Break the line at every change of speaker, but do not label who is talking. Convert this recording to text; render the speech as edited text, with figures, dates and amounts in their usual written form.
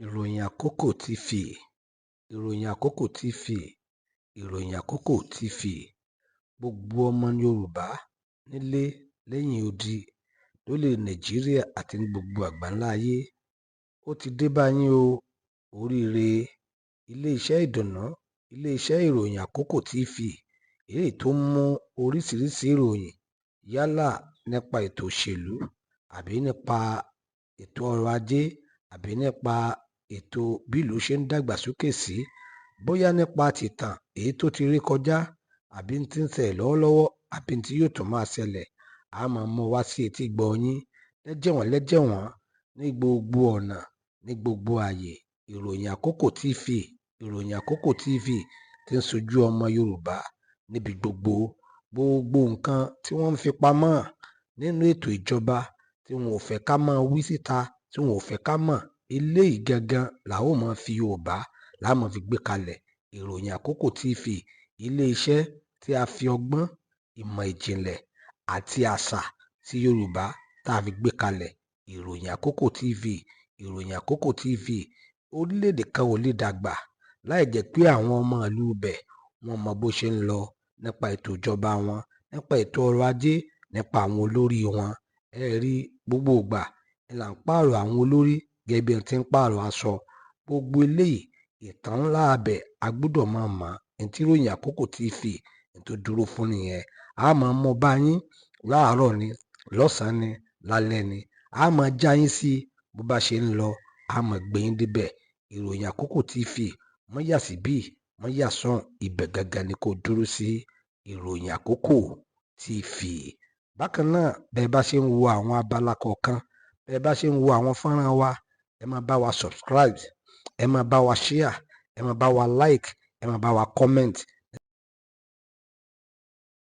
Ìròyìn Àkókò TV, Ìròyìn Àkókò TV, Ìròyìn Àkókò TV. Gbogbo ọmọ Yorùbá nílé lẹ́yìn odi, lórílẹ̀ Nàìjíríà àti ní gbogbo àgbáńlá ayé, ó ti dé bá yín o. Oríire iléeṣẹ́ ìdùnnú, iléeṣẹ́ Ìròyìn Àkókò TV, èyí tó ń mú oríṣiríṣi ìròyìn yálà nípa ètò òṣèlú àbí nípa ètò ọrọ̀ ajé àbí nípa ètò bí ìlú ṣe ń dàgbàsókè sí, bóyá nípa tìtàn èyí tó ti rí kọjá àbí tí ń ṣẹlẹ̀ lọ́wọ́lọ́wọ́ àbí tí yóò tún máa ṣẹlẹ̀, a máa mú wá sí etí gbọ́ yín lẹ́jẹ̀wọ̀n lẹ́jẹ̀wọ̀n ní gbogbo ọ̀nà, ní gbogbo ààyè. Ìròyìn Àkókò TV, Ìròyìn Àkókò TV tí ń ṣojú ọmọ Yorùbá níbi gbogbo. Gbogbo nǹkan tí wọ́n ń fi pamọ́ nínú ètò ìjọba tí wọn ò fẹ́ ká máa wí síta, tí wọn ò fẹ́ ká mọ̀, eléyìí gangan là ó máa fi Yorùbá là máa fi gbé kalẹ̀. Ìròyìn Àkókò TV, ilé-iṣẹ́ tí a fi ọgbọ́n, ìmọ̀ ìjìnlẹ̀ àti àṣà tí Yorùbá tá a fi gbé kalẹ̀. Ìròyìn Àkókò TV, Ìròyìn Àkókò TV. Orílẹ̀-èdè kan ò lè dàgbà láì jẹ́ pé àwọn ọmọ ìlú ibẹ̀ wọ́n mọ bó ṣe ń lọ nípa ètò ìjọba wọn, nípa ètò ọrọ̀ ajé, nípa àwọn olórí wọn. Ẹ rí, gbogbo ìgbà là ń pààrọ̀ àwọn olórí gẹ́gẹ́ bí wọ́n ti ń pààrọ̀ aṣọ. Gbogbo eléyìí, ìtàn ńlá abẹ, a gbọ́dọ̀ máa mọ̀. Ohun tí Ìròyìn Àkókò TV tó dúró fún nìyẹn. A máa mú bá yín láàárọ̀ ni, lọ́sàn-án ni, lálẹ́ ni. A máa já yín sí bó bá ṣe ń lọ, a máa gbé yín débẹ̀. Ìròyìn Àkókò TV, mọ́ yà síbí, mọ́ yà sọ́hùn, ibẹ̀ gangan ni kó dúró sí. Ìròyìn Àkókò TV. Bákan náà, bẹ́ẹ̀ bá ṣe ń wo àwọn abala kọ̀ọ̀kan, bẹ́ẹ̀ bá ṣe ń wo àwọn fọ́nrán wa, ẹ máa bá wa subscribe, ẹ máa bá wa share, ẹ máa bá wa like, ẹ máa bá wa comment.